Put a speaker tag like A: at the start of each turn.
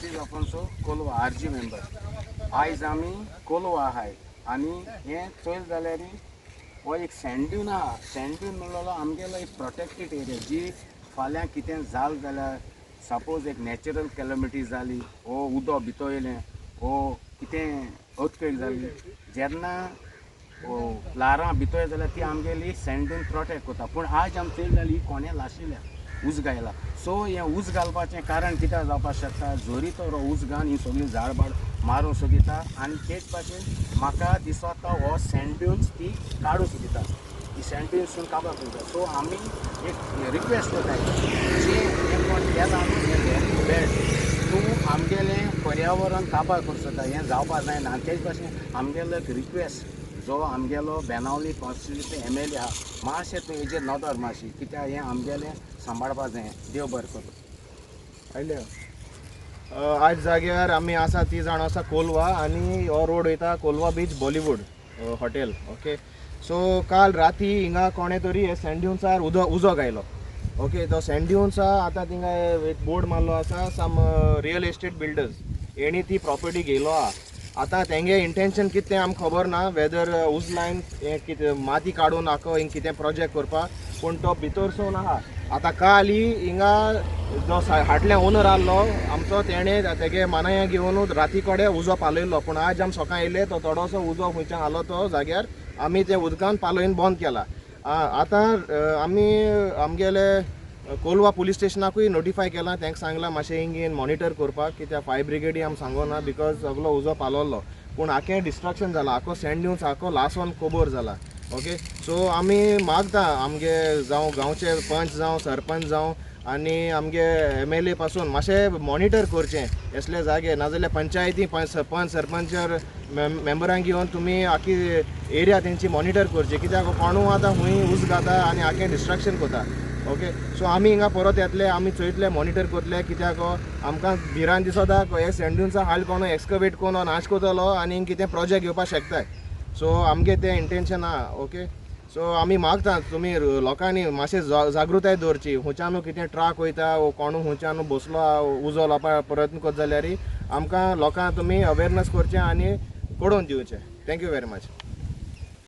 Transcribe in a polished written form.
A: Francis Afonso, Colva RG member. आयज आमी कोलवा आहाय आनी हें चोयल जाल्यार हो एक सँड ड्यून आहा. सँड ड्यून म्हणलेलो आमगेलो एक प्रोटेक्टेड एरिया, जी फाल्यां कितें जाल जाल्यार, सपोज एक नॅचरल कॅलमिटी जाली वो उदक भितर येयलें वो कितें अर्थक्वेक जाली, जेन्ना ल्हारां भितर येता जाल्यार ती आमगेली सँड ड्यून प्रोटेक्ट करता. पूण आज आमी चोयली जाल्यार ही कोणें लाशिल्ल्या उज घायला. सो हें उज घालपाचें कारण कित्याक जावपाक शकता? जरी तर हो उज घालून ही सगळीं झाड बाड मारूंक सोदिता आनी तेच भाशेन म्हाका दिसता हो सँड ड्यून्स ती काडूंक सोदिता, ही सँड ड्यून्सून काबार करता. सो आमी एक रिक्वेस्ट करताय, जे हें कोण केलां न्हू हें व्हेरी बॅड. तूं आमगेलें पर्यावरण काबार करूंक सोदता, हें जावपा जायना. आनी तेच भाशेन आमगेलो एक रिक्वेस्ट, जो आमगेलो बेनावली कॉन्स्टिट्युन्सी एमएलए आहा, मातशें तूं हेजेर नदर मातशी, कित्याक हें आमगेलें सांबाळपा जाय. देव बरें करूं.
B: आयल्या. आयज जाग्यार आमी आसा ती जाण आसा कोलवा आनी हो रोड वयता Colva beach Bollywood hotel. Okay, so काल राती हिंगा कोणें तरी हे सँड ड्युन्सार उदो उजो घायलो. ओके, तो सँड ड्युन्सा आतां थिंगा एक बोर्ड मारलो आसा, सम रियल एस्टेट बिल्डर्स हेणी ती प्रॉपर्टी घेयलो आहा. आतां तेंगे इंटेन्शन कितें तें आमकां खबर ना, वेदर उज लायन हें कितें माती काडून आखो हिंग कितें प्रोजेक्ट करपाक, पूण तो भितरसून आहा. आतां काल ही हिंगा जो हाटल्या ओनर आहलो आमचो, तेणें तेगे मानाया घेवन राती कडेन उजो पालयलो. पूण आज आमी सकाळीं येयले तो थोडोसो उजो खंयच्यान आलो तो जाग्यार आमी ते उदकान पालोवन बंद केला. आतां आमी आमगेले कोलवा पुलीस स्टेशनाकूय नोटिफाय केलां, तांकां सांगलां मातशें हिंगेन मॉनिटर करपाक, कित्याक फायर ब्रिगेडी आमी सांगोना, because सगलो उजो पालोवलो. पूण आखें डिस्ट्रक्शन जालां, आखो सँड ड्युन्स आखो लासोन कोबोर जाला. ओके, सो आमी मागता आमगे जावं गांवचे पंच जावं सरपंच जावं आनी आमगे एमएलए पासून मातशें मॉनिटर करचें असले जागे, नाजाल्यार पंचायती पंच पंच सरपंच मेंबरांक घेवन तुमी आखी एरिया तेंची मॉनिटर करची, कित्याक कोणू आतां खूंय उज घाता आनी आखें डिस्ट्रक्शन करता. ओके, सो आमी हिंगा परत येतले, आमी चोयतले, मॉनिटर करतले, कित्याक आमकां भिरांत दिसता हे सँड ड्युन्सा हाल कोणू एक्सकवेट करून नाश करतलो आनी कितें प्रोजेक्ट घेवपाक शकताय. सो आमगे तें इंटेन्शन आहा. ओके, सो आमी मागता तुमी लोकांनी मातशें जागृताय दवरची, खंयच्यानू कितें ट्रक वयता वो कोणू खंयच्यानू बसलो उजो लावपा प्रयत्न करता जाल्यार आमकां लोकांक तुमी अवेरनस करचें आनी कळोवन दिवचें. Thank you very much.